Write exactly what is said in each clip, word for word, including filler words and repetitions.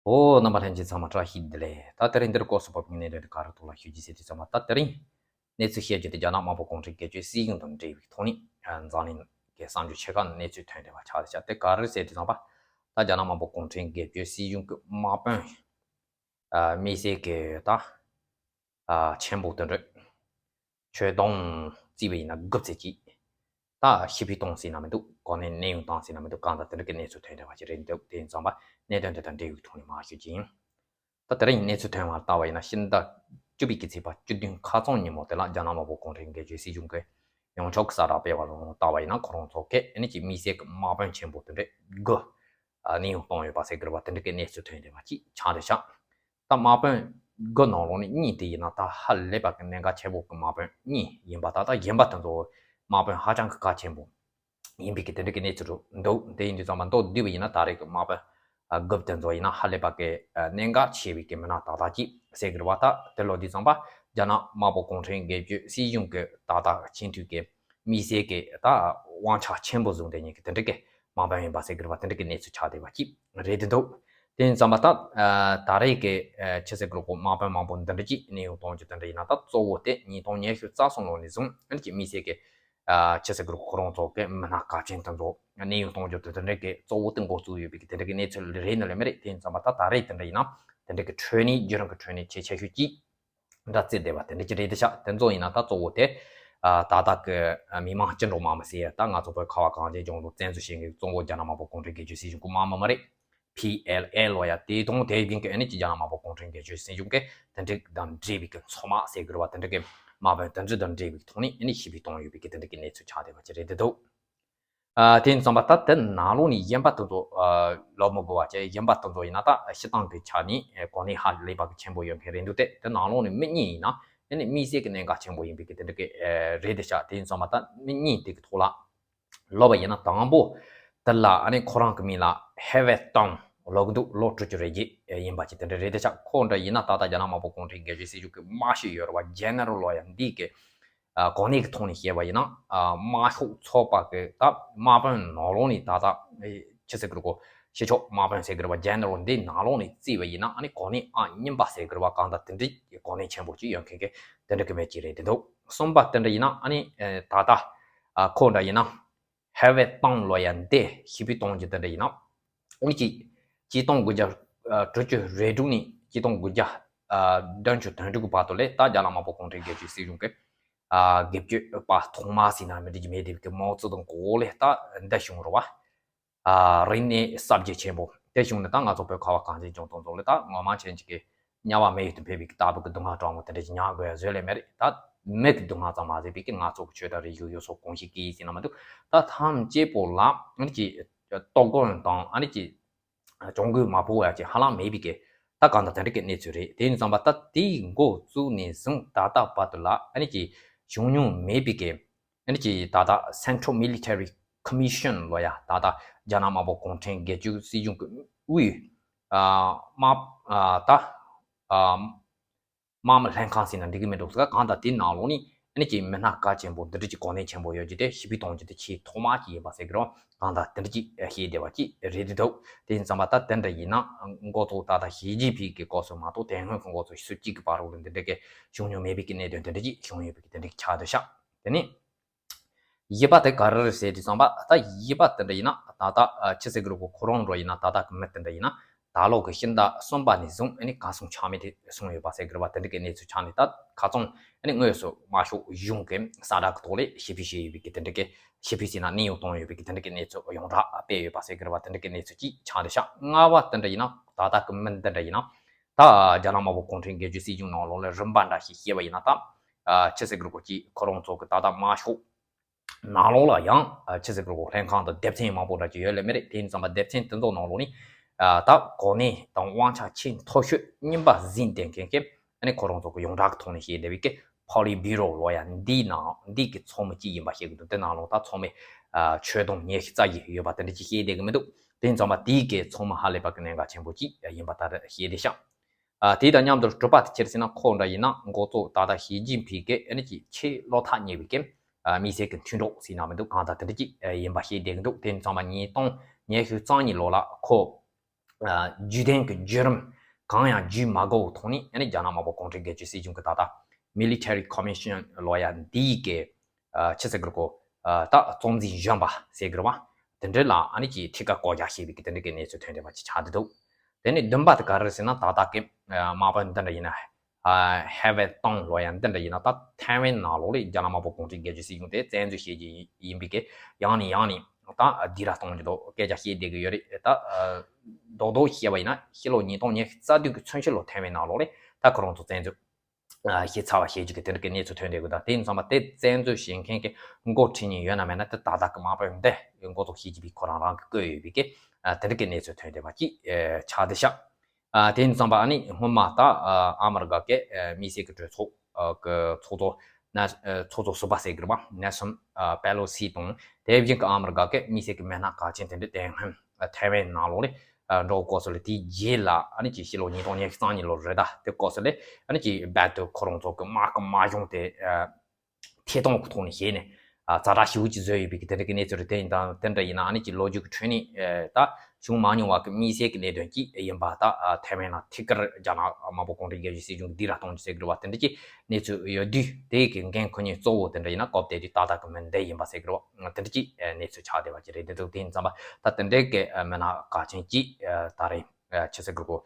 ཨོ། རྣམ་པ་ལྷན་རྒྱས་ཚང་མ་བཀྲ་ཤིས་བདེ་ལེགས། ད་དེ་རིང་འདིར་སྐོར་སུ་བབས་ཀྱི་གནད་དོན་དེ་ག་རེ་ཐོག་ལ་ཞུ་རྒྱུ་ཟེར་དུས་ཙམ་པ། ད་དེ་རིང་གནས་ཚུལ་བཤད་རྒྱུ་དེ་རྒྱ་ནག་དམར་པོ་གུང་ཁྲན་སྒེར་གཅོད་སྲིད་གཞུང་དང་འབྲེལ་བའི་ཐོག་ནས་འཛམ་གླིང་གི་གསར་འགྱུར་ཆེ་ཁག་ནས་གནས་ཚུལ་ཐོན་བསྡད་པ་ཆགས་བཞག་དེ་ག་རེ་ཟེར་དུས་ཙམ་པ། ད་རྒྱ་ནག་དམར་པོ་གུང་ཁྲན་སྒེར་གཅོད་སྲིད་གཞུང་གི་དམག་དཔོན་དམིགས་བསལ་གྱི་ད་ཆེན་པོ་དེ་འདྲ་ཆོད་གཏོང་བརྩིས་པ་ཡིན་ན་དགུ་བརྩི་གཅིག་ད་ཞི་བདེ་གཏོང་ཟེར་ན་མི་འདུག་གོ་གནས་གནས་དབྱུང་བཏང་ཟེར་ན་མི་འདུག་གང་ལྟར་དེ་འདྲ་གི་གནས་ཚུལ་ཐོན་བསྡད་པ་ཞིག་རེད་འདུག་དེ་ཡིན་ཙང་པ་གནད་དོན་དེ་དང་འབྲེལ་བའི་ཐོག་ནས་མར་ཞུ་རྒྱུ་ཡིན། ད་དེ་རིང་གནས་ཚུལ་ཐོན་པར་བལྟ་བ་ཡིན་ན། ཕྱི་ཟླ་བཅུ་པའི་གི་ཚེས་པ་བཅུ་བདུན་ཁ་རྩང་ཉིན་མོ་དེ་ལ་རྒྱ་ནག་དམར་པོ་གུང་ཁྲན་སྒེར་གཅོད་སྲིད་གཞུང་གི་ཡོངས་ཁྱབ་གསལ་བསྒྲགས་སྤེལ་བ་ལ་བལྟ་བ་ཡིན་ན། ཁོ་རང་ཚོ་གི་ཨ་ནི་ཅིག་དམིགས་བསལ་གྱི་དམག་དཔོན་ཆེན་པོ་དེ་འདྲ་དགུ་གནས་དབྱུང་གཏོང་ཡོད་པ་ཟེར་གི་རེད་པ། དེ་འདྲ་གི་གནས་ཚུལ་ཐོན་བསྡད་པ་ཅིག་ཆགས་བསྡད་ཤག་ད་དམག་དཔོན་དགུ་ནང་ལོགས་ནས་གཉིས་དེ་ཡིན་ན་ད་ཧ་ལས་པ་གི་གནད་འགག་ཆེན་པོ་གི་དམག་དཔོན་གཉིས་ཡིན་པ། ད་ལྟ་གཞན་པ་དེ་ཚོ་དམག་དཔོན་ཧ་ཅང་གི་གལ་ཆེན་པོ་ཡིན་པའི་གི་དེ་འདྲ་གི་གནས་ཚུལ་འདུག་དེ་ཡིན་དུས་ཙམ་པ་མདོར་བསྡུས་པ་ཡིན་ན་ད་རེས་གི་དམག་དཔོན་དགུ་དེ་ཚོ་ཡིན་ན་ཧ་ལས་པ་གི་གནད་འགག་ཆེ་བའི་གི་མི་སྣ་ཏག་ཏག་ཅིག་ཟེར་གི་རེད་པ། ད་དེ་ལོ་དུས་ཙམ་པ་རྒྱ་ནག་དམར་པོ་གུང་ཁྲན་སྒེར་གཅོད་སྲིད་གཞུང་གི་ད་ལྟ་སྤྱི་འཐུས་ཀྱི་དམིགས་བསལ་གྱི་ད་དབང་ཆ་ཆེན་པོ་བཟུང་བསྡད་མཁན་གྱི་དེ་འདྲ་གི་དམག་དཔོན་ཡིན་པ་ཟེར་གྱི་རེད་པ། དེ་འདྲ་གི་གནས་ཚུལ་ཆགས་བསྡད་པ་ཅིག་རེད་འདུག་དེ་ཡིན་ཙང་མ་ད་ད་རེས་ཀྱི་ཆི་ཟེར་གྱི་རེད་གོ། དམག་དཔོན་མང་པོ་འདི་འདྲ་ཅིག་གནས་དབྱུང་གཏོང་རྒྱུ་དེ་འདྲ་ཡིན་ན། ད་གཙོ་བོ་དེ་ཉིས་སྟོང་ཉི་ཤུ་རྩ་གསུམ་ལོ་ནས་བཟུང་ཨ་ནི་ཅིག་དམིགས་བསལ་གྱི་ཆི་ཟེར་གྱི་རེད་གོ། ཁོ་རང་ཚོ་གི་མི་སྣ་གལ་ཆེན་དེ་ཚོ་གནས་དབྱུང་གཏོང་རྒྱུ་དེ་འདྲ་གི་གཙོ་བོ་དེ་འགོ་བཙུགས་ཡོད་པའི་གི་དེ་འདྲ་གི་གནས་ཚུལ་རེད་ནི་ལས་མ་རེད། དེ་ཡིན་ཙང་མ་ད་ད་རེས་དེ་འདྲ་ཡིན་ན་དེ་འདྲ་གི་ཁྲོས་ནས་བརྒྱུད་རིམ་གྱི་ཁྲོས་ནས་ཆེས་ཆེ་ཤོས་ཅིག་འདྲ་བརྩིས་བསྡད་པ་དེ་འདྲ་ཅིག་རེད་དེ་ཤག་དེ་ཚོ་ཡིན་ན་ད་གཙོ་བོ་དེ་ཨ་ད་ལྟ་གི་མི་མང་སྤྱི་འགྲོ་མང་མི་སེ་ད་ང་ཚོ་བོད་ཁ་བ་གངས་ཅན་ལྗོངས་ལ་བཙན་འཛུལ་བྱེད་མཁན་གཙོ་བོ་རྒྱ་ནག་དམར་པོ་གུང་ཁྲན་སྒེར་གཅོད་སྲིད་གཞུང་གི་དམག་མི་མ་རེད། པི་ཨེལ་ཨེ་ལོ་ཡ་དེ་དང་དེ་བཞིན་གི་ཨ་ནི་ཅིག་རྒྱ་ནག་དམར་པོ་གུང་ཁྲན་སྒེར་གཅོད་སྲིད་གཞུང་གི་དེ་འདྲ་དང་འབྲེལ་བའི་གི་ཚོགས་མ་ཟེར་དགོས་རེད་པ། དེ་འདྲ་གི་དམག་དཔོན་དེ་འདྲ་དང་འབྲེལ་བའི་ཐོག་ནས་ཨ་ནི་ཞི་བདེ་གཏོང་ཡོད་པའི་གི་དེ་འདྲ་གི་གནས་ཚུལ་ཆགས་བསྡད་པ་ཅིག་རེད་དེ་འདུག་ཨ་དེ་ཡིན་ཙང་པ་ད་དེ་ནང་ལོགས་ནས་གཞན་པ་དེ་ཚོ་ཨ་ལབ་མི་དགོས་པ་བྱས། གཞན་པ་དེ་ཚོ་ཡིན་ན་ད་སྤྱི་བཏང་གི་ཆ་ནས་ཨ་གོ་གནས་ཧ་ལས་པ་གི་ཆེན་པོ་ཡོད་མཁན་རེད་འདུག་དེ་དེ་ནང་ལོགས་ནས་མི་གཉིས་ཡིན་ན་ཨ་ནི་དམིགས་བསལ་གི་གནད་འགག་ཆེན་པོ་ཡིན་པའི་གི་དེ་འདྲ་གི་ཨ་རེད་དེ་ཤག་དེ་ཡིན་ཙང་པ་ད་མི་གཉིས་དེ་གི་ཐོག་ལ་ལབ་པ་ཡིན་ན། དང་པོ་དེ་ལ་ཨ་ནི་ཁོ་རང་གི་མིང་ལ་ཧེ་ཝེ་ཏང་ལབ་གི་འདུག་ལོ་དྲུག་ཅུ་རེ་བརྒྱད་ཡིན་པ་ཅིག་དེ་འདྲ་རེད་དེ་ཤག་ཁོ་འདྲ་ཡིན་ན་ད་ལྟ་རྒྱ་ནག་དམར་པོ་གུང་ཁྲན་སྒེར་གཅོད་སྲིད་གཞུང་གི་དམག་ཤོག་ཡོད་རེད་པ། ཇེ་ནེ་རལ་ལབ་ཡ་འདི་གི་ཨ་གོ་གནས་ཀྱི་ཐོག་ནས་བཤད་པ་ཡིན་ན། ཨ་དམར་ཤོག་ཚོགས་པ་གི་ད་དམག་དཔོན་ནང་ལོགས་ནས་ད་ལྟ་ཨེ་ཆི་ཟེར་གི་རེད་གོ། ཕྱི་ཕྱོགས་དམག་དཔོན་ཟེར་གི་རེད་པ། ཇེ་ནེ་རལ་འདི་ནང་ལོགས་ནས་བརྩིས་པ་ཡིན་ན་ཨ་ནི་གོ་གནས་ཨང་གཉིས་པ་ཟེར་གི་རེད་པ། གང་ལྟར་དེ་འདྲའི་གོ་གནས་ཆེན་པོ་ཅིག་ཡོད་མཁན་གི་དེ་འདྲ་གི་མི་ཅིག་རེད་དེ་འདུག་གསུམ་པ་དེ་འདྲ་ཡིན་ན་ཨ་ནི་ཨེ་ད་ལྟ་ཨ་ཁོ་འདྲ་ཡིན་ན། ཧེ་ཝེ་ཏང་ལབ་ཡ་འདི་ཞི་བདེ་གཏོང་རྒྱུ་དེ་འདྲ་ཡིན་ན། ཨ་ནི་ཅིག་ཆིག་སྟོང་དགུ་བརྒྱ་དྲུག་ཅུ་རེ་དྲུག་ནས་ཆིག་སྟོང་དགུ་བརྒྱ་བདུན་ཅུ་དོན་དྲུག་གི་བར་དུ་ལ་ད་རྒྱ་ནག་དམར་པོ་གུང་ཁྲན་སྒེར་གཅོད་སྲིད་གཞུང་གི་ཨ་སྒེར་གཅོད་པ་ཐོག་མ་ཟེར་ན་མི་འགྲིག་གི་མེད་དེ་གི་མའོ་ཙེ་ཏུང་གི་འོག་ལ་ད་འདི་བྱུང་རེད་པ། ཨ་རིག་གནས་གསར་བརྗེ་ཆེན་པོ་དེ་བྱུང་ནས་ད་ང་ཚོ་བོད་ཁ་བ་གངས་ཅན་ལྗོངས་དང་འཛོམས་ལ་ད་ངོ་མ་ཅན་ཅིག་གི་དམྱལ་བ་མི་ཡུལ་དུ་ཕེབས་པའི་ལྟ་བུ་གི་སྡུག་བསྔལ་སྤྲང་བོ་དེ་འདྲ་ཞིག་མྱངས་དགོས་ཡ་བཟོས་ལས་མེད་རེད། ད་མི་གི་སྡུག་བསྔལ་ཙམ་མ་ཟད་པའི་གི་ང་ཚོ་གི་ཆོས་དང་རིག་གཞུང་ཡུལ་སྲོལ་གོམས་གཤིས་ཀྱི་ཡིན་ཟེར་ན་མི་འདུག་ད་ཐམས་ཅད་པོ་ལ་ཨ་ནི་ཅིག་ལྟོ་གོས་དང་ཨ་ནི་ཅིག་གྱོང་གུན་མ་ཕོག་ཡ་ཅིག་ཧ་ལམ་མེད་པའི་གི་ད་གང་ལྟར་དེ་འདྲ་གི་གནས་ཚུལ་རེད། དེ་ཡིན་ཙང་པ་ད་དེའི་འགོ་བཙུགས་ནས་བཟུང་ད་ལྟ་བར་དུ་ལ་ཨ་ནི་ཅིག་བྱུང་མྱོང་མེད་པའི་གི་ཨ་ནི་ཅིག་ད་ལྟ་Central Military Commission ལབ་ཡ་ད་ལྟ་རྒྱ་ནག་དམར་པོ་གུང་ཁྲན་སྒེར་གཅོད་སྲིད་གཞུང་གི་དབུས་ཨ་དམག་ཨ་ད་ཨ་དམག་མི་ལྷན་ཁང་ཟེར་ན་འགྲིག་གི་མི་འདུག་ཟེར། གང་ལྟར་དེའི་ནང་ལོགས་ནས་ཨ་ནི་ཅིག་མི་སྣ་གལ་ཆེན་པོ་འདི་འདྲ་ཅིག་གོ་གནས་ཆེན་པོ་ཡོད་རྒྱུ་དེ་ཞི་བདེ་གཏོང་རྒྱུ་དེ་ཆེས་ཐོག་མ་ཅིག་ཡིན་པ་ཟེར་གི་རེད་པ། གང་ལྟར་དེ་འདྲ་ཅིག་བཤད་བསྡད་པ་ཅིག་རེད་འདུག་དེ་ཡིན་ཙང་པ་ད་དེ་འདྲ་ཡིན་ན་འགོ་ཚུགས་ད་ལྟ་ཞི་ཅིན་ཕིང་གི་སྐབས་སུ་མ་གཏོགས་དེ་སྔོན་གྱི་འགོ་ཚུགས་སུ་གཅིག་གི་བར་ལ་འདི་འདྲ་གི་བྱུང་མྱོང་མེད་པའི་གི་གནད་དོན་དེ་འདྲ་ཅིག་བྱུང་ཡོད་པའི་གི་དེ་འདྲ་གི་ཆགས་འདུག་ཤག་དེ་ནས། བཞི་པ་དེ་ག་རེ་རེད་ཟེར་དུས་ཙམ་པ། ད་བཞི་པ་དེ་འདྲ་ཡིན་ན་ད་ལྟ་ཨ་ཆི་ཟེར་གི་རེད་གོ། ཁོ་རང་འདྲ་ཡིན་ན་ད་ལྟ་གི་མི་དེ་འདྲ་ཡིན་ན་ད་ལོ་གི་ཕྱི་ཟླ་གསུམ་པ་ནས་བཟུང་ཨ་ནི་གར་སོང་ཆ་མེད་དེ་སོང་ཡོད་པ་ཟེར་གི་རེད་པ། དེ་འདྲ་གི་གནས་ཚུལ་ཆགས་ནས་ད་ཁ་རྩང་ཨ་ནི་དངོས་སུ་དམར་ཤོག་གཞུང་གི་གསལ་བསྒྲགས་གི་ཐོག་ལས་ཞི་བདེ་བྱས་ཡོད་པའི་གི་དེ་འདྲ་གི་ཞི་བདེ་ཟེར་ན་གནས་དབྱུང་བཏང་ཡོད་པའི་གི་དེ་འདྲ་གི་གནས་ཚུལ་ཡོངས་གྲགས་སྤེལ་ཡོད་པ་ཟེར་གི་རེད་པ། དེ་འདྲ་གི་གནས་ཚུལ་ཅིག་ཆགས་འདུག་ཤག་ལྔ་པ་དེ་འདྲ་ཡིན་ན་ད་ལྟ་གི་མི་འདི་འདྲ་ཡིན་ན་ད་རྒྱ་ནག་དམར་པོ་གུང་ཁྲན་སྒེར་གཅོད་སྲིད་གཞུང་ནང་ལོགས་ལ་རིམ་པ་འདྲ་ཞིག་བཤད་པ་ཡིན་ན་ད་ཨ་ཆི་ཟེར་གི་རེད་གོ། ཅིག་ཁོ་རང་ཚོ་གི་ད་ལྟ་དམར་ཤོག་ནང་ལོགས་ལ་ཡང་ཨ་ཆི་ཟེར་གི་རེད་གོ། ལྷན་ཁང་དང་སྡེ་ཚན་མང་པོ་འདྲ་ཅིག་ཡོད་ལེ་མི་རེད། དེ་ཡིན་ཙང་པ་སྡེ་ཚན་དེ་ཚོ་ནང་ལོགས་ནས་ཨ་ད་གོ་གནས་དང་དབང་ཆ་ཆེས་མཐོ་ཤོས་རྙིང་པ་ཟིན་བསྡད་མཁན་གྱི་ཨ་ནི་ཁོ་རང་ཚོ་གི་ཡོངས་གྲགས་ཀྱི་ཐོག་ནས་བཤད་བསྡད་པའི་གི་ཕོ་ལི་བྷི་རོ་ལབ་ཡ་འདིའི་ནང་འདི་གི་ཚོགས་མི་གཅིག་ཡིན་པ་བཤད་གི་འདུག་དེ་ནང་ལོགས་ད་ཚོགས་མི་ཨ་ཁྱོན་བསྡོམས་ཉི་ཤུ་རྩ་བཞི་ཡོད་པ་དེ་འདྲ་ཅིག་བཤད་བསྡད་གི་མི་འདུག་དེ་ཡིན་ཙང་པ་དེའི་གི་ཚོགས་མི་ཧ་ལས་པ་གི་གནད་འགག་ཆེན་པོ་གཅིག་ཡིན་པ་ད་རེས་བཤད་བསྡད་ཤག་ཨ་དེ་དང་མཉམ་དུ་དྲུག་པ་དེ་ཁྱེར་ཟིན་ན་ཁོ་འདྲ་ཡིན་ན་འགོ་གཙོ་ད་ལྟ་ཞི་ཅིན་ཕིང་གི་ཨ་ནི་ཅིག་ཆེས་བློ་ཐག་ཉེ་བའི་གི་ཨ་དམིགས་བསལ་གི་མཐུན་གྲོགས་ཟེར་ན་མི་འདུག་གང་ལྟར་དེ་འདྲ་ཅིག་ཨ་ཡིན་པ་བཤད་བསྡད་གི་འདུག་དེ་ཡིན་ཙང་པ་ཉིས་སྟོང་ཉི་ཤུ་རྩ་གཉིས་ལོ་ལ་ཁོ་ རྒྱུད་ལྡན་གྱི་བརྒྱུད་རིམ་གང་ཡང་བརྒྱུད་མ་དགོས་པའི་ཐོག་ནས་ཨ་ནི་རྒྱ་ནག་དམར་པོ་གུང་ཁྲན་སྒེར་གཅོད་སྲིད་གཞུང་གི་ད་ལྟ་Military Commission ལོ་ཡ་འདིའི་གི་ཆི་ཟེར་དགོས་རེད་གོ། ད་གཙོ་འཛིན་གཞོན་པ་ཟེར་དགོས་རེད་བ། དེ་འདྲ་ལ་ཨ་ནི་ཀྱི་ཐད་ཀར་བསྐོ་བཞག་བྱས་པའི་གི་དེ་འདྲ་གི་གནས་ཚུལ་ཐོན་བསྡད་པ་ཅིག་ཆགས་བསྡད་འདུག་དེ་ནས་བདུན་པ་དེ་ག་རེ་ཟེར་ན། ད་ལྟ་གི་དམག་དཔོན་འདི་འདྲ་ཡིན་ན། ཧེ་ཝེ་ཏང་ལོ་ཡ་འདི་འདྲ་ཡིན་ན། ད་ཐའེ་ཝན་ནང་ལོགས་ལ་རྒྱ་ནག་དམར་པོ་གུང་ཁྲན་སྒེར་གཅོད་སྲིད་གཞུང་དེ་བཙན་འཛུལ་བྱེད་ཀྱི་ཡིན་པའི་གི་ཡང་ནས་ཡང་ནས་ད་སྡིགས་ར་གཏོང་རྒྱུ་དང་སྐད་ཆ་བཤད་བསྡད་ཀྱི་ཡོད་རེད། ད་རྡོག་རྡོག་བཤད་པ་ཡིན་ན་ཕྱི་ལོ་ཉིས་སྟོང་ཉི་ཤུ་རྩ་བདུན་གྱི་ཚུན་ཆད་ལ་ཐའེ་ཝན་ནང་ལོགས་ལ་ད་ཁོ་རང་ཚོ་བཙན་འཛུལ་བྱས་ཚར་བ་བཤད་རྒྱུ་གི་དེ་འདྲ་གི་གནས་ཚུལ་ཐོན་བསྡད་ཀྱི་འདུག་དེ་ཡིན་ཙང་མ་དེ་བཙན་འཛུལ་བྱེད་མཁན་གྱི་འགོ་ཁྲིད་མཁན་ཡོད་ན་མེད་ན། དེ་ད་ལྟ་གི་དམག་དཔོན་འདི་འགོ་ཐོག་བྱེད་ཀྱི་པའི་ཁོ་རང་རང་གི་བསྐོས་ཡོད་པའི་གི་དེ་འདྲ་གི་གནས་ཚུལ་ཐོན་བསྡད་པ་ཅིག་ཆགས་བསྡད་ཤག་དེ་ཡིན་ཙང་མ་ཨ་ནི་སྔོན་མ་ད་ཨ་མི་རི་ཀ་གི་མི་སེར་གྱི་གྲོས་ཚོགས་ཀྱི་ཚོགས་གཙོ་ཚོགས་གཙོ་ཟུར་པ་ཟེར་གི་རེད་པ། ནེ་སན་པེ་ལོ་སི་དང་། དེ་བཞིན་གྱི་ཨ་མི་རི་ཀ་གི་མི་སེར་གྱི་མི་སྣ་གལ་ཆེན་དེ་འདྲ་དེ་སྔོན་ཐའེ་ཝན་ནང་ལོགས་ལ་འགྲོ་སྐབས་སུ་ལ། དེའི་རྗེས་ལ་ཨ་ནི་ཀྱི་ཕྱི་ལོ་ཉིས་སྟོང་ཉི་ཤུ་རྩ་གཉིས་ལོ་རེད། ད་དེ་སྐབས་སུ་ལ་ཨ་ནི་ཀྱི་རྦད་དེ་ཁོ་རང་ཚོ་གི་དམག་གི་དམག་སྦྱོང་དེ་ཐད་གཏོང་གི་ཐོག་ནས་བྱས་ནས་ཛ་དྲག་ཞེ་པོ་ཅིག་བཟོས་ཡོད་པའི་གི་དེ་འདྲ་གི་གནས་ཚུལ་རེད། དེ་ཡིན་ད་དེ་འདྲ་ཡིན་ན་ཨ་ནི་ཀྱི་ལོ་རྒྱུས་ཀྱི་ཁྲོད་ནས་ད་བྱུང་མ་མྱོང་བ་གི་དམིགས་བསལ་གྱི་གནད་དོན་ཅིག་ཡིན་པ། ད་ཐའེ་ཝན་ནང་ཐད་ཀར་རྒྱ་ནག་དམར་པོ་གུང་ཁྲན་རྒྱལ་གཅེས་སྲིད་གཞུང་གིས་སྡིགས་ར་གཏོང་རྒྱུ་ཟེར་གི་རེད་པ། དེ་འདྲ་ཅིག་གནས་ཚུལ་ཡོད་དུས། དེ་གི་འགན་འཁུར་མཁན་གཙོ་བོ་དེ་འདྲ་ཡིན་ན་སྐབས་དེ་དུས་ཏག་ཏག་གི་མི་འདི་ཡིན་པ་ཟེར་གི་རེད་པ། དེ་འདྲ་ཅིག་གནས་ཚུལ་ཆགས་བསྡད་པ་ཅིག་རེད། དེ་ཚོ་དེ་ཡིན་ཙང་མ་ད་དེ་འདྲའི་གི་མི་སྣ་གལ་ཆེན་ཅིག་ད་རེས་ཆི་ཟེར་གི་རེད་གོ།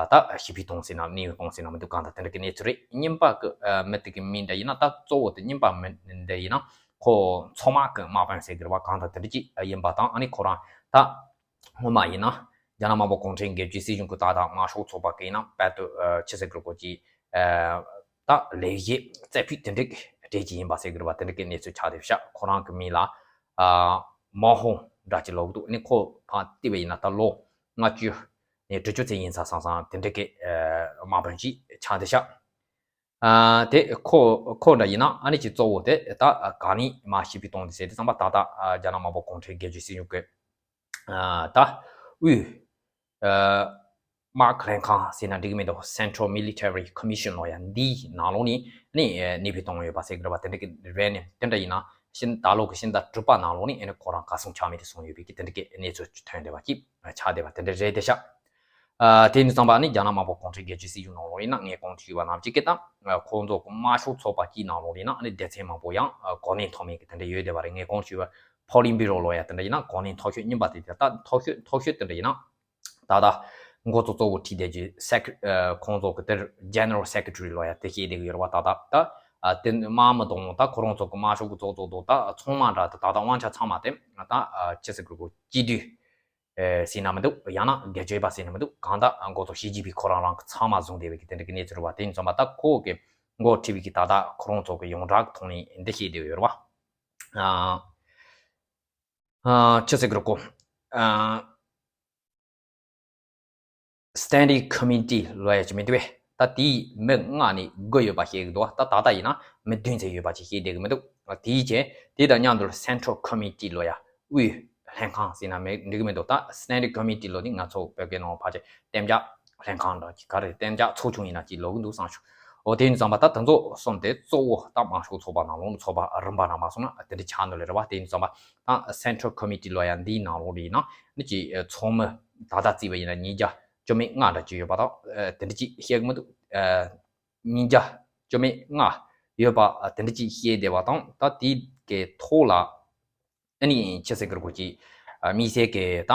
ད་ཞི་བའི་གཏོང་ཟེར་ན་གནས་སྤོ་གཏོང་ཟེར་ན་མི་འདུག་གང་ལྟར་དེ་འདྲ་གི་གནས་ཚུལ་རེད། གཉིས་པ་གི་མི་དེ་གི་མིང་འདྲ་ཡིན་ན། ད་གཙོ་བོ་དེ་གཉིས་པ་མི་འདི་ཡིན་ན་ཁོ་མཚོ་དམག་གི་དམག་དཔོན་ཟེར་གི་རེད་པ། གང་ལྟར་དེ་འདྲ་ཅིག་ཡིན་པ་དང་། ཨ་ནི་ཁོ་རང་ད་སྔོན་མ་ཡིན་ན་རྒྱ་ནག་དམར་པོ་གུང་ཁྲན་རྒྱལ་གཅེས་སྲིད་གཞུང་གི་ད་ལྟ་དམར་ཤོག་ཚོགས་པ་གི་ཡིན་ན་རྦད་དེ་ཆི་ཟེར་གི་རེད་གོ་ཅིག་ད་ལས་བྱེད་རྩེ་ཕུད་དེ་འདྲ་གི་གྲས་ཅིག་ཡིན་པ་ཟེར་གི་རེད་པ། དེ་འདྲ་གི་གནས་ཚུལ་ཆགས་བསྡད་ཤག་ཁོ་རང་གི་མིང་ལ་མའོ་ཧོང་འདྲ་ཅིག་ལབ་གི་འདུག་ཨ་ནི་ཁོ་ཕར་བལྟས་པ་ཡིན་ན་ད་ལོ་ལྔ་བཅུ་ནས་དྲུག་ཅུ་ཙམ་ཡིན་ས་སང་སང་དེ་འདྲ་གི་དམག་དཔོན་ཅིག་ཆགས་བསྡད་ཤག་ཨ་དེ་ཁོ་ཁོ་འདྲ་ཡིན་ན་ཨ་ནི་ཀྱི་གཙོ་བོ་དེ་ད་ག་ནས་མར་ཞི་བའི་གཏོང་དེ་ཟེར་དུས་ཙམ་པ། ད་ལྟ་རྒྱ་ནག་དམར་པོ་གུང་ཁྲན་རྒྱལ་གཅེས་སྲིད་གཞུང་གི་ད་དབུས་དམག་ལྷན་ཁང་ཟེར་ན་འགྲིག་གི་མི་འདུག Central Military Commission ལོ་ཡ་འདིའི་ནང་ལོགས་ནས་ནི་གནས་སྤོ་བཏང་ཡོད་པ་ཟེར་གི་རེད་པ། དེ་འདྲ་གི་རེད་ནས། དེ་འདྲ་ཡིན་ན་ཕྱི་ཟླ་ལོ་གི་ཕྱི་ཟླ་དྲུག་པ་ནང་ལོགས་ནས་ཨ་ནི་ཁོ་རང་གར་སོང་ཆ་མེད་དུ་སོང་ཡོད་པའི་གི་དེ་འདྲ་གི་གནས་ཚུལ་ཐོན་བསྡད་པ་ཅིག་ཆགས་བསྡད་པ་དེ་འདྲ་རེད་བསྡད་ཤག་ཨ་དེ་ནས་བརྩམས་པ་ནི་རྒྱ་ནག་དམར་པོ་གུང་ཁྲན་རྒྱལ་གཅེས་སྲིད་གཞུང་ནང་ལོགས་ཡིན་ན། ངས་གོང་དུ་ཞུས་པ་ནང་བཞིན་གྱི་ད་ཁོང་ཚོ་གི་དམར་ཤོག་ཚོགས་པ་གཅིག་ནང་ལོགས་ཡིན་ན་ཨ་ནི་སྡེ་ཚན་མང་པོ་ཡང་གོ་གནས་མཐོ་དམན་གྱི་དེ་འདྲ་ཡོད་བསྡད་པ་རེད། ངས་གོང་དུ་ཞུས་པ་Politburo ལོ་ཡ་དེ་འདྲ་ཡིན་ན་གོ་གནས་མཐོ་ཤོས་རྙིང་པ་དེ། ད་མཐོ་ཤོས་མཐོ་ཤོས་དེ་འདྲ་ཡིན་ན་ད་ལྟ་འགོ་གཙོ་གཙོ་བོ་ཁྲིད་བསྡད་རྒྱུ་སེ་ཁི་ཨ་ཁོང་ཚོ་གི་དེར་General Secretary ལོ་ཡ་དེ་བྱས་བསྡད་ཀྱི་ཡོད་རེད་པ། ད་ལྟ་ད་ཨ་དེ་དམག་མི་དང་ད་ཁོ་རང་ཚོ་གི་དམར་ཤོག་གི་ཚོགས་གཙོ་དང་ད་ཚང་མ་འདྲ། ད་ད་ལྟ་དབང་ཆ་ཚང་མ་དེ་ད་ཨ་ཅི་ཟེར་དགོས་རེད་གོ། སྤྱི་འཐུས་ཨེ་ཟེར་ན་མི་འདུག་ཡང་ན་སྒེར་གཅོད་པ་ཟེར་ན་མི་འདུག་གང་ལྟར་འགོ་གཙོ་ཞི་ཅིན་ཕིང་ཁོ་རང་རང་གི་ཚང་མ་བཟུང་བསྡད་པའི་གི་དེ་འདྲ་གི་གནས་ཚུལ་རེད་པ། དེ་ཡིན་ཙང་མ་ད་ཁོ་གི་འགོ་ཁྲིད་པའི་གི་ད་ལྟ་ཁོ་རང་ཚོ་གི་ཡོངས་གྲགས་ཐོག་ནས་འདི་བཤད་བསྡད་ཡོད་རེད་པ། ཨ་ཨ་ཅི་ཟེར་གི་རེད་གོ། ཨ་Standing Committee ལོ་ཡ་ཅིག་མི་འདུག་པས། ད་དེའི་མི་ལྔ་ནས་དགུ་ཡོད་པ་བཤད་གི་འདུག་ད་ད་ལྟ་ཡིན་ན་མི་བདུན་ཙམ་ཡོད་པ་ཅིག་བཤད་བསྡད་གི་མི་འདུག་དེའི་རྗེས་དེ་དང་མཉམ་དུ་Central Committee ལོ་ཡ་དབུས་ལྷན་ཁང་ཟེར་ན་མི་འགྲིག་གི་མི་འདུག་ད་Standing Committee ལོ་ནི་ང་ཚོ་བོད་སྐད་ནང་ཕལ་ཆེར་གཏན་འཇགས་ལྷན་ཁང་འདྲ་ཅིག་ག་རེ་གཏན་འཇགས་ཚོགས་ཆུང་ཡིན་ན་ཅིག་ལབ་གི་འདུག་བསམ་བྱུང་། འོ་དེ་ཡིན་ཙང་མ་ད་དེ་ཚོ་གསུམ་དེ་གཙོ་བོ་ད་དམར་ཤོག་ཚོགས་པ་ནང་ལོགས་ནས་ཚོགས་པ་རིམ་པ་རིམ་པ་སོང་ན་དེ་འདྲ་ཆགས་འདུག་ལེ་རེད་པ། དེ་ཡིན་ཙང་མ་ད་Central Committee ལོ་ཡ་འདིའི་ནང་ལོགས་ལ་ཡིན་ན་ནི་ཅིག་ཚོགས་མི་ད་ལྟ་བརྩིས་པ་ཡིན་ན་ཉིས་བརྒྱ་བཅུ་མེད་ལྔ་འདྲ་ཅིག་ཡོད་པ་དང་། དེ་འདྲ་ཅིག་བཤད་གི་མི་འདུག་ཉིས་བརྒྱ་བཅུ་མེད་ལྔ་ཡོད་པ་དེ་འདྲ་ཅིག་བཤད་བསྡད་པ་དང་། ད་དེའི་གི་ཐོག་ལ་ཨ་ནི་ཅི་ཟེར་གི་རེད་གོ། ཅིག་དམིགས་བསལ་གི་ད་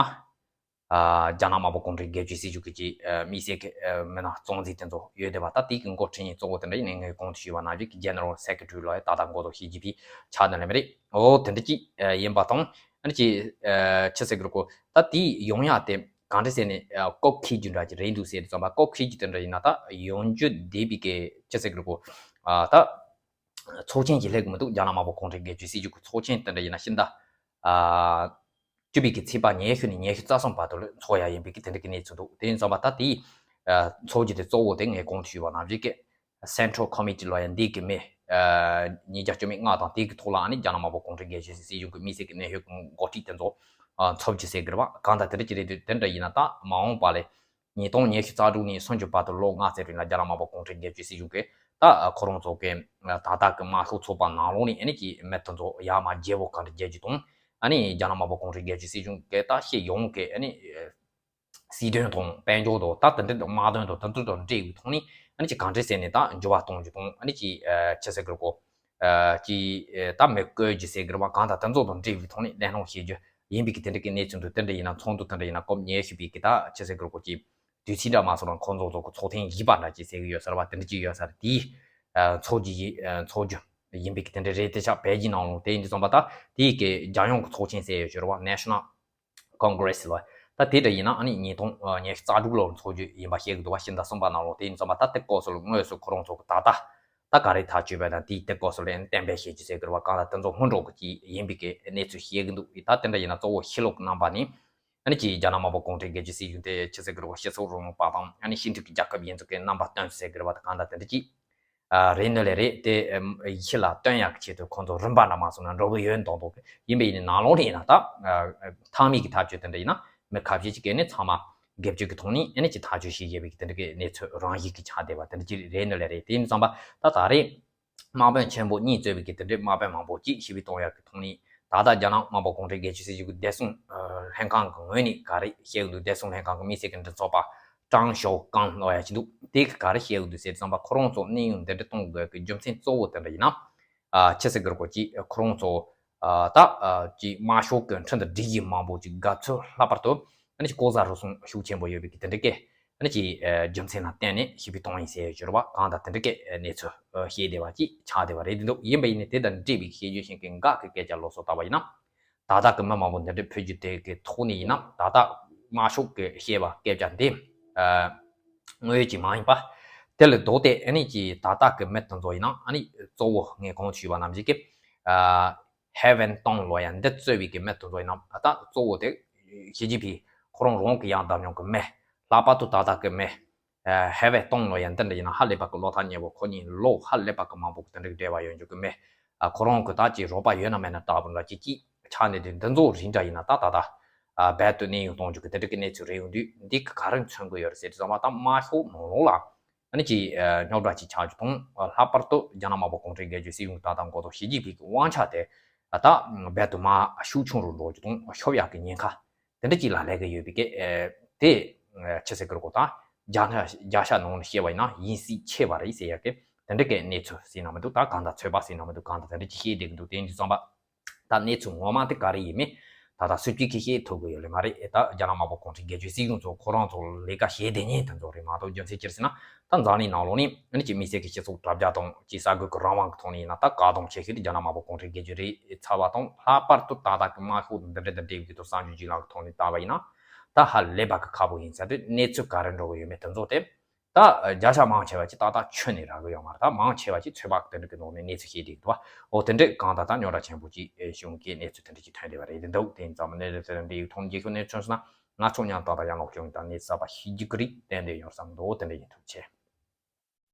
ཨ་རྒྱ་ནག་དམར་པོ་གུང་ཁྲན་རྒྱལ་གཅེས་སྲིད་གཞུང་གི་ཅིག་ཨ་དམིགས་བསལ་གི་ཨ་མི་སྣ་གཙོ་འཛིན་དེ་ཚོ་ཡོད་བསྡད་པ། ད་དེ་གི་འགོ་ཁྲིད་མཁན་གཙོ་བོ་དེ་འདྲ་ཡིན་ནའི་ངས་གོང་དུ་ཞུས་པ་ནང་བཞིན་གྱི་General Secretary ལོ་ཡ་ད་ལྟ་འགོ་ཐོག་ཞི་ཅིན་ཕིང་ཆགས་ནི་ལེ་མི་རེད། འོ་དེ་འདྲ་ཅིག་ཨ་ཡིན་པ་དང་། ཨ་ནི་ཅིག་ཨ་ཅི་ཟེར་གི་རེད་གོ། ད་དེ་ཡོང་ཡ་དེ་གང་འདྲ་ཟེར་ནས་ཨ་སྐོར་ཁེལ་རྒྱུ་འདྲ་ཅིག་རེད་འདུག་ཟེར་དུས་ཙམ་པ། སྐོར་ཁེལ་རྒྱུ་དེ་འདྲ་ཡིན་ན་ད་ཡོང་རྒྱུ་བསྡད་པའི་གི་ཅི་ཟེར་གི་རེད་གོ། ཨ་ད་ཚོགས་ཆེན་ཅིག་སླེབས་གི་མི་འདུག་རྒྱ་ནག་དམར་པོ་གུང་ཁྲན་རྒྱལ་གཅེས་སྲིད་གཞུང་གི་ཚོགས་ཆེན་དེ་འདྲ་ཡིན་ན་ཕྱི་ཟླ་ཨ་བཅུ་པའི་གི་ཚེས་པ་ཉི་ཤུ་ནས་ཉི་ཤུ་རྩ་གསུམ་བར་དུ་ལ་ཚོགས་ཡ་ཡིན་པའི་གི་དེ་འདྲ་གི་གནས་ཚུལ་འདུག་དེ་ཡིན་ཙང་མ་ད་དེའི་ཨ་ཚོགས་རྒྱུ་དེ་གཙོ་བོ་དེ་ངས་གོང་དུ་ཞུས་པ་ནང་བཞིན་གི་Central Committee ལོ་ཡ་འདི་གི་མི་ཨ་ཉིས་བརྒྱ་བཅུ་མེད་ལྔ་དང་། དེ་གི་ཐོག་ལ་ཨ་ནི་རྒྱ་ནག་དམར་པོ་གུང་ཁྲན་རྒྱལ་གཅེས་སྲིད་གཞུང་གི་དམིགས་བསལ་གི་གནད་ཡོད་འགོ་ཁྲིད་དེ་ཚོ་ཨ་ཚོགས་རྒྱུ་ཟེར་གི་རེད་པ། གང་ལྟར་དེ་འདྲ་ཅིག་རེད་འདུག་དེ་འདྲ་ཡིན་ན་ད་མ་འོངས་པ་ལ་ཉིས་སྟོང་ཉི་ཤུ་རྩ་དྲུག་ནས་སུམ་ཅུ་བར་དུ་ལོ་ལྔ་ཙམ་རིང་ལ་རྒྱ་ནག་དམར་པོ་གུང་ཁྲན་རྒྱལ་གཅེས་སྲིད་གཞུང་གིས་ད་ཁོ་རང་ཚོ་གི་ད་ལྟ་གི་དམར་ཤོག་ཚོགས་པ་ནང་ལོགས་ནས་ཨ་ནི་གི་མི་དེ་ཚོ་ཡར་མར་བརྗེ་པོ་ག་འདྲ་རྒྱག་རྒྱུ་དང་། ཨ་ནི་རྒྱ་ནག་དམར་པོ་གུང་ཁྲན་རྒྱལ་གཅེས་སྲིད་གཞུང་གི་ད་སྤྱི་ཡོངས་ཀྱི་ཨ་ནི་ སྲིད་དོན་དང་དཔལ་འབྱོར་དང་ད་དེ་འདྲ་དམག་དོན་དང་དེ་ཚོ་དང་འབྲེལ་བའི་ཐོག་ནས་ཨ་ནི་ཅིག་གང་འདྲ་ཟེར་ནས་ད་འགྱུར་བ་གཏོང་རྒྱུ་དང་ཨ་ནི་ཅིག་ཆི་ཟེར་གི་རེད་གོ། ཅིག་ད་མི་བཀོལ་རྒྱུ་ཟེར་གི་རེད་པ། གང་ལྟར་དེ་ཚོ་དང་འབྲེལ་བའི་ཐོག་ནས་གླེང་སློང་བྱེད་རྒྱུ་ཡིན་པའི་གི་དེ་འདྲ་གི་གནས་ཚུལ་འདུག་དེ་འདྲ་ཡིན་ན་ཚོགས་འདུ་དེ་འདྲ་ཡིན་ན་སྐབས་ཉེར་བཞི་པའི་གི་ད་ཆི་ཟེར་གི་རེད་གོ། ཅིག་དུས་ཚིགས་འདྲ་མ་སོང་ན་ཁོང་ཚོ་ཚོ་གི་ཚོགས་ཐེངས་བཞི་པ་འདྲ་ཅིག་ཟེར་གི་ཡོད་ས་རེད་པ། དེ་འདྲ་ཅིག་ཡོད་ས་རེད། དེའི་ཚོགས་རྒྱུ་ཡིན་ཚོགས་རྒྱུ་ཡིན་པའི་གི་དེ་འདྲ་རེད། དེ་ཆགས་བལ་གྱི་ནང་ལོགས་དེ་ཡིན་དུས་ཙམ་པ་ད་དེའི་གི་རྒྱལ་ཡོངས་ཀྱི་ཚོགས་ཆེན་ཟེར་ཡོད་ཤོད་རེད་པ། National Congress ལ་ད་དེ་འདྲ་ཡིན་ན་ཨ་ནི་ཉིས་སྟོང་ཉི་ཤུ་རྩ་དྲུག་ལོར་འཚོགས་རྒྱུ་ཡིན་པ་བཤད་གི་འདུག་པ། ཕྱི་ཟླ་གསུམ་པ་ནང་ལོགས་དེ་ཡིན་དུས་ཙམ་པ་ད་དེ་སྐབས་སུ་དངོས་སུ་ཁོ་རང་ཚོ་གི་ད་ལྟ་ད་ག་རེ་ཐག་གཅོད་པ་དང་དེའི་དེ་སྐབས་སུ་ལ་གཏན་འབེབས་བྱེད་རྒྱུ་ཟེར་གི་རེད་པ། གང་ལྟར་དེ་ཚོ་སྔོན་འགྲོ་གི་ཅིག་ཡིན་པའི་གི་གནས་ཚུལ་བཤད་གི་འདུག་ད་དེ་འདྲ་ཡིན་ན་གཙོ་བོ་ཕྱི་ལོགས་ཀྱི་རྣམ་པ་ནི་ཨ་ནི་ཅིག་རྒྱ་ནག་དམར་པོ་གུང་ཁྲན་སྒེར་གཅོད་སྲིད་གཞུང་དེ་ཆི་ཟེར་གི་རེད་པ། སྤྱི་ཚོགས་རིང་ལུགས་པ་དང་ཨ་ནི་ཕྱི་འབྲེལ་གྱི་རྒྱལ་ཁབ་ཡིན་ཚུལ་གྱི་རྣམ་པ་སྟོན་ཟེར་གི་རེད་པ། ད་གང་ལྟར་དེ་འདྲ་ཅིག་རེད་ནི་ལས་རེད། དེ་ཡིད་ཆེས་ལ་སྟོན་ཡག་གི་ཆེད་དུ་ཁོང་ཚོ་རིམ་པ་འདྲ་མ་སོང་ན་འགྲོ་གི་ཡོད་མདོག་མདོག་ཡིན་པ་ཡིན་ནའི་ནང་ལོགས་ནས་ཡིན་ན་ད་མཐའ་མའི་གི་ཐག་གཅོད་དེ་འདྲ་ཡིན་ན་མི་ཁ་ཤས་ཅིག་གིས་ནི་ཚང་མ་སྒེར་གཅོད་ཀྱི་ཐོག་ནས་ཨ་ནི་ཅིག་ཐག་གཅོད་བྱེད་བཞིན་པའི་གི་དེ་འདྲ་གི་གནས་ཚུལ་རང་བཞིན་གྱིས་ཆགས་བསྡད་པ་དེ་འདྲ་ཅིག་རེད་ནི་ལས་རེད། དེ་ཡིན་དུས་ཙམ་པ་ད་ད་རེས་དམག་དཔོན་ཆེན་པོ་གཉིས་གཙོས་པའི་གི་དེ་འདྲའི་དམག་དཔོན་མང་པོ་ཅིག་ཞི་བའི་གཏོང་ཡག་གི་ཐོག་ནས་ད་ལྟ་རྒྱ་ནག་དམར་པོ་གུང་ཁྲན་སྒེར་གཅོད་སྲིད་གཞུང་གི་བདེ་སྲུང་ལྷན་ཁང་གི་ངོས་ནས་ག་རེ་བཤད་ཀྱི་འདུག་བདེ་སྲུང་ལྷན་ཁང་གི་དམིགས་བསལ་གྱི་མགྲིན་ཚབ་པ་ཀྲང་ཞའོ་ཀང་ལབ་ཡག་ཅིག་འདུག་དེ་ག་རེ་བཤད་ཀྱི་འདུག་ཟེར་དུས་ཙམ་པ་ཁོ་རང་ཚོ་གནས་དབྱུང་འདི་འདྲ་གཏོང་དགོས་ཀྱི་རྒྱུ་མཚན་གཙོ་བོ་དེ་འདྲ་ཡིན་ན། ཨ་ཆི་ཟེར་གི་རེད་གོ། ཅིག་ཁོ་རང་ཚོ་ཨ་ད་ཨ་ཅིག་དམར་ཤོག་གི་འཕྲིན་དང་སྒྲིག་གཞི་མང་པོ་ཅིག་དགའ་ཚོར་ལྷག་པར་དུ་ཨ་ནི་ཅིག་ལྐོག་ཟ་རུལ་སུངས་ཤུགས་ཆེན་པོ་ཡོད་པའི་གི་དེ་འདྲ་གི་ཨ་ནི་ཅིག་ཨ་རྒྱུ་མཚན་ལ་བརྟེན་ནས་ཞི་བའི་གཏོང་ཡིན་ཟེར་ཡོད་ཤོད་རེད་པ། གང་ལྟར་དེ་འདྲ་གི་གནས་ཚུལ་བཤད་བསྡད་པ་ཅིག་ཆགས་བསྡད་པ་རེད་འདུག་ཡིན་པ་ཡིན་ནའི་དེ་དང་འབྲེལ་བའི་བཤད་རྒྱུ་ཞིག་གི་འགག་གི་སྐད་ཆ་ལོགས་སུ་བལྟས་པ་ཡིན་ན། ད་ལྟ་གི་མི་མང་པོ་འདི་འདྲ་ཕུད་རྒྱུ་དེ་གི་ཐོག་ནས་ཡིན་ན་ད་ལྟ་དམར་ཤོག་གི་བཤད་པ་སྐད་ཆ་འདི་ཨ་དངོས་ཡོད་ཅིག་མ་ཡིན་པ། དེ་ལས་ལྡོག་སྟེ་ཨ་ནི་ཅིག་ད་ལྟ་གི་མི་དེ་ཚོ་ཡིན་ན་ཨ་ནི་གཙོ་བོ་ངས་གོང་དུ་ཞུས་པ་ནང་བཞིན་གི་ཨ་ཧེ་ཝན་ཏོང་ལབ་ཡག་འདི་གཙོས་པའི་གི་མི་དེ་ཚོ་ཡིན་ན་ད་ལྟ་གཙོ་བོ་དེ་ཞི་ཅིན་ཕིང་ཁོ་རང་རང་གི་ཡང་བདམས་མྱོང་གི་མི། ལྷག་པར་དུ་ད་ལྟ་གི་མི་ཨ་ཧེ་ཝན་ཏོང་ལབ་ཡག་འདི་འདྲ་ཡིན་ན་ཧ་ལས་པ་གི་བློ་ཐག་ཉེ་བོ། ཁོ་གཉིས་ལོ་ཧ་ལས་པ་གི་མང་པོ་གི་དེ་འདྲ་གི་འབྲེལ་བ་ཡོད་འཇུག་གི་མི། ཨ་ཁོ་རང་གི་ད་ཅིག་རོགས་པ་ཡོད་ན་མེད་ན་ལྟ་བུ་འདྲ་ཅིག་ཅིག་ཆགས་ནས་དུས་འདི་ཚོ་རིགས་འདྲ་ཡིན་ན་ད་ད་ད་ཨ་རྦད་དེ་གནས་དབྱུང་གཏོང་རྒྱུ་གི་དེ་འདྲ་གི་གནས་ཚུལ་རེད་འོང་དུས་འདི་གི་ག་རེ་མཚོན་གི་ཡོད་རེད་ཟེར་དུས་ཙམ་པ་ད་དམར་ཤོག་ནང་ལོགས་ལ་ཨ་ནི་ཅིག་ཨ་རྙོག་དྲ་ཅིག་ཆགས་རྒྱུ་དང་། ལྷག་པར་དུ་རྒྱ་ནག་དམར་པོ་གུང་ཁྲན་སྒེར་གཅོད་སྲིད་གཞུང་ད་ལྟ་འགོ་ཐོག་ཞི་ཅིན་ཕིང་གི་དབང་ཆ་དེ་ད་རྦད་དེ་མར་ཤུགས་ཆུང་རུ་འགྲོ་རྒྱུ་དང་ཤོར་ཡག་གི་ཉེན་ཁ་དེ་འདྲ་ཅིག་ལ་སླེབས་ཀྱི་ཡོད་པའི་གི་དེ་ཆི་ཟེར་གི་རེད་གོ། ད་རྒྱ་ནག་རྒྱལ་ཤ་ནང་ནས་བཤད་པ་ཡིན་ན་ཡིན་སྲིད་ཆེ་བ་རེད་ཟེར་ཡག་གི་དེ་འདྲ་གི་གནས་ཚུལ་ཟེར་ན་མི་འདུག་ད་གང་ལྟར་ཚོད་དཔག་ཟེར་ན་མི་འདུག་གང་ལྟར་དེ་འདྲ་ཅིག་བཤད་བསྡད་ཀྱི་འདུག་དེ་ཡིན་དུས་ཙམ་པ། ད་གནས་ཚུལ་ངོ་མ་དེ་ག་རེ་ཡིན་མིན་ད་ལྟ་སུ་གཅིག་གིས་ཤེས་ཐུབ་ཀྱི་ཡོད་ལེ་མ་རེད། ད་རྒྱ་ནག་དམར་པོ་གུང་ཁྲན་སྒེར་གཅོད་སྲིད་གཞུང་ཚོ་ཁོ་རང་ཚོ་ལས་ཀ་བྱེད་བསྡད་མཁན་དེ་ཚོ་རེད་མ་གཏོགས། རྒྱུ་མཚན་ཅི་རེད་ཟེར་ན་ད་འཛམ་གླིང་ནང་ལོགས་ནས་ཨ་ནི་ཅིག་དམིགས་བསལ་གྱི་སྤྱི་ཚོགས་དྲ་རྒྱ་དང་ཅིག་གསར་འགོད་ཀྱི་རང་དབང་གི་ཐོག་ནས་ཡིན་ན་ད་བཀག་སྡོམ་ཆེ་ཤོས་དེ་རྒྱ་ནག་དམར་པོ་གུང་ཁྲན་སྒེར་གཅོད་རེད་ཚར་བ་དང་། ལྷག་པར་དུ་ད་ལྟ་གི་དམར་ཤོག་འདི་འདྲ་དང་འབྲེལ་བའི་གི་ཐོག་གསར་འགྱུར་བརྗེ་ལམ་གི་ཐོག་ནས་བལྟས་པ་ཡིན་ན་ད་ཧ་ལས་པ་གི་ཁག་པོ་ཡིན་ས་རེད། གནས་ཚུལ་ག་རེ་འགྲོ་གི་ཡོད་མེད་དེ་ཚོ་དེ། ད་བརྒྱ་ཆ་མང་ཆེ་བ་ཅིག་ཏག་ཏག་ཁྱོན་ནས་རག་གི་ཡོད་མ་རེད། ད་མང་ཆེ་བ་ཅིག་ཚོད་དཔག་དེ་འདྲ་གི་ནང་ནས་གནས་ཚུལ་བཤད་བསྡད་འདུག་འོ་དེ་འདྲས་གང་ལྟར་ད་རྙོག་དྲ་ཆེན་པོ་ཅིག་བྱུང་གི་གནས་ཚུལ་དེ་འདྲ་ཅིག་ཐོན་བསྡད་པ་རེད་འདུག་དེ་ཡིན་ཙང་གནས་ཚུལ་དེ་འདྲ་ཡིག་ཐོག་འབྱེད་ཤུགས་ནས་མཚོན་སོང་ན་ང་ཚོ་མཉམ་ཏག་ཏག་ཡང་ལོག་བྱུང་དང་གནས་ཚུལ་གསར་པ་ཤེས་རྒྱུ་གི་རིགས་ཏན་ཏན་ཡོང་བསམ་འདུག་དེ་འདྲ་ཡིན། ཐུགས་རྗེ་ཆེ།